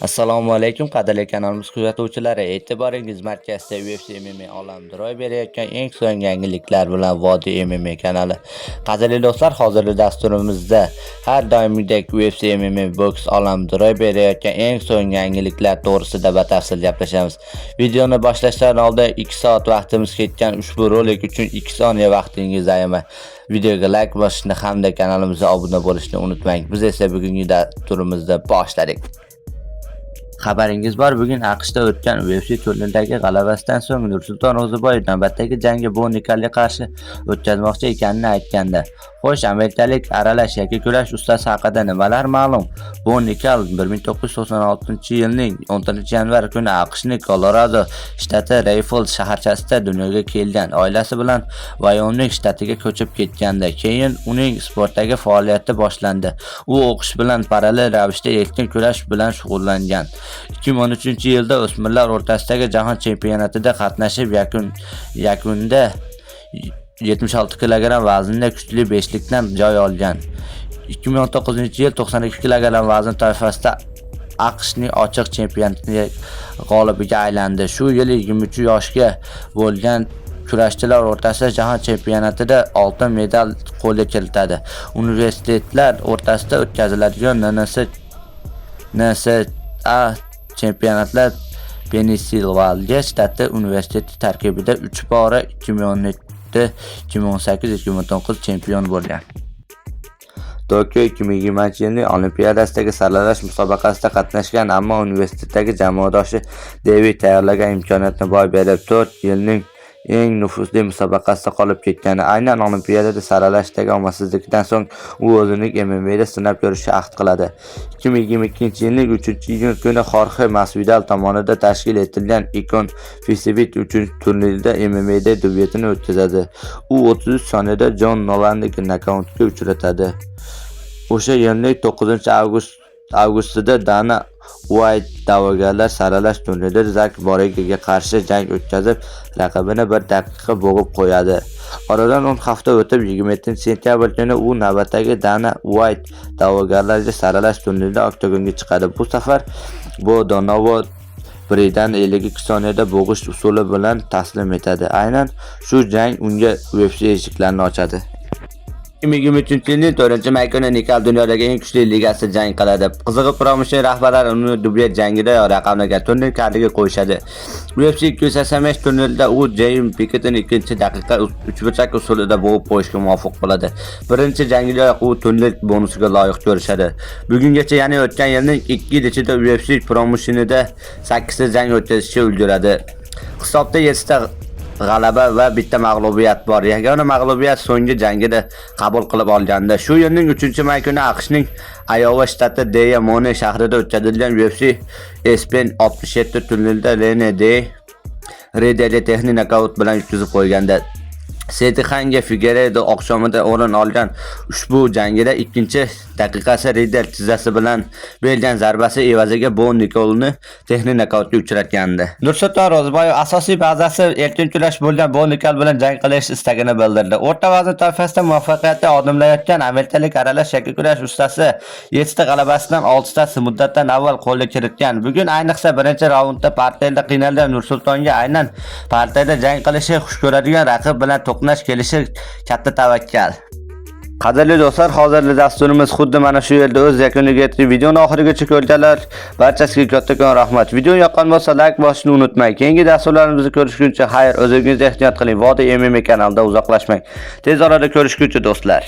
Assalomu alaykum, qadrli kanalimiz kuzatuvchilari. E'tiboringiz markazida UFC MMA olamida ro'y berayotgan eng so'nggi yangiliklar bilan Vodiy MMA kanali. Qadrli do'stlar, hozirgi dasturimizda har doimgidek UFC MMA boks olamida ro'y berayotgan eng so'nggi yangiliklar to'g'risida batafsil gaplashamiz. Videoni boshlashdan oldin 2 soat vaqtimiz ketgan ushbu rolik uchun 2 soniya vaqtingizni ayamang. Videoga like bosishni hamda kanalimizga obuna bo'lishni unutmang. Biz esa bugungi dasturimizda boshladik. Xabaringiz bor, bugun AQShda o'tgan UFC turniridagi g'alabasidan so'ng Nursulton Ro'ziboyev navbatdagi jangi Bo Nikalga qarshi o'tkazmoqchi ekanini aytgandi. Xo'sh, amerikalik aralash yakkakurash ustasi haqida nimalar ma'lum? Bo Nikal 1996-yilning 14-yanvar kuni AQShning Kolorado shtati Rayfield shaharchasida dunyoga kelgan. Oilasi bilan Vayoming shtatiga ko'chib ketgandi. Keyin uning sportdagi faoliyati boshlandi. U o'qish bilan parallel ravishda erkin kurash bilan shug'ullangan. 2013-yilda o'smirlar o'rtasidagi jahon chempionatida qatnashib, yakunda 76 kilogramm vaznda kuchli beshlikdan joy olgan. 2019-yil 92 kilogramm vazn toifasida AQShning ochiq chempionati g'olibiga aylandi. Shu yili 23 yoshga bo'lgan kurashchilar o'rtasida jahon chempionatida oltin medal qo'lga kiritadi. Universitetlar o'rtasida o'tkaziladigan NCAA chempionatlar Pensilvaniya shtati universiteti tarkibida 3 bora 2017, 2018, 2019 chempion bo'lgan. Tokio 2020-yilning Olimpiadasidagi saralash musobaqasida qatnashgan, ammo universitetdagi jamoadoshi Devid tayyorlagan imkoniyatni boy berib, 4 yilning eng nufuzli musobaqasida qolib ketgani. Aynan Olimpiadada saralashdagi omadsizlikdan so'ng u o'zini MMAda sinab ko'rishga ahd qiladi. 2022-yilning 3-iyun kuni Xorxe Masvidal tomonidan tashkil etilgan Icon Fight uchun turnirida MMAda debyutini o'tkazadi. U 33 soniyada Jon Nolanni nokautga uchratadi. O'sha yilning 9-avgustida Dana Uayt da'vogarlar saralash turnirida Zak Boregaga qarshi jang o'tkazib, raqibini bir daqiqa bo'g'ib qo'yadi. Oradan 10 hafta o'tib, 27-sentyabr kuni u navbatdagi Dana Uayt da'vogarlarga saralash turnirida oktagonga chiqadi. Bu safar Bo Donovan Bredani 52 soniyada bo'g'ish usuli bilan taslim etadi. Aynan shu jang unga UFC eshiklarini ochadi. 2023-yilning 4-may kuni Nikal dunyodagi eng kuchli ligasida jang qiladi. Qizig'i, promotion rahbarlari uni dubyet jangida raqamlagan turnir kardiga qo'yishadi. UFC 285 turnirida u Jeyms Pikettni 2-daqiqa uchburchak usulida bo'g'ib qo'yishga muvaffaq bo'ladi. Birinchi jangidayoq u turnir bonusiga loyiq ko'rishadi. Bugungacha, ya'ni o'tgan yilning 2 yil ichida UFC promotionida 8 ta jang o'tkazishga ulguradi. Hisobda 7 ta g'alaba va bitta mag'lubiyat bor. Yagona mag'lubiyat so'nggi jangida qabul qilib olgandi. Shu yilning 3-may kuni AQShning Iowa shtati Deya Mone shahrida o'tkazilgan UFC ESPN 67 turnirida Rene De Ridelni texnik nokaut bilan yutqizib qo'ygandi. Serhanga Figueiredo oqshomida o'rin olgan ushbu jangida ikkinchi daqiqasi Riddell tizzasi bilan bergan zarbasi evaziga Bo Nikolni texnik nokautga uchratgandi. Nursulton Ro'ziboyev asosiy bazasi erkin kurash bo'lgan Bo Nikol bilan jang qilish istagini bildirdi. O'rta vazn toifasida muvaffaqiyatli odimlayotgan amerikalik aralash kurash ustasi 7 ta g'alabasidan 6 tasi muddatidan avval qo'lga kiritgan. Bugun ayniqsa birinchi raundda parterda qiynalgan Nursultonga aynan parterda jang qilishi xush ko'radigan raqib bilan to'qnash kelishi katta tavakkal. Qadrli do'stlar, hozirgi dasturimiz xuddi mana shu yerda o'z yakuniga yetdi. Videoni oxirigacha ko'rganlar barchasiga kattakon rahmat. Video yoqqan bo'lsa, like bosishni unutmang. Keyingi dasturlarimizni ko'rishguncha xayr, o'zingizni ehtiyot qiling. Vodiy MMA kanalida uzoqlashmang. Tez orada ko'rishguncha, do'stlar.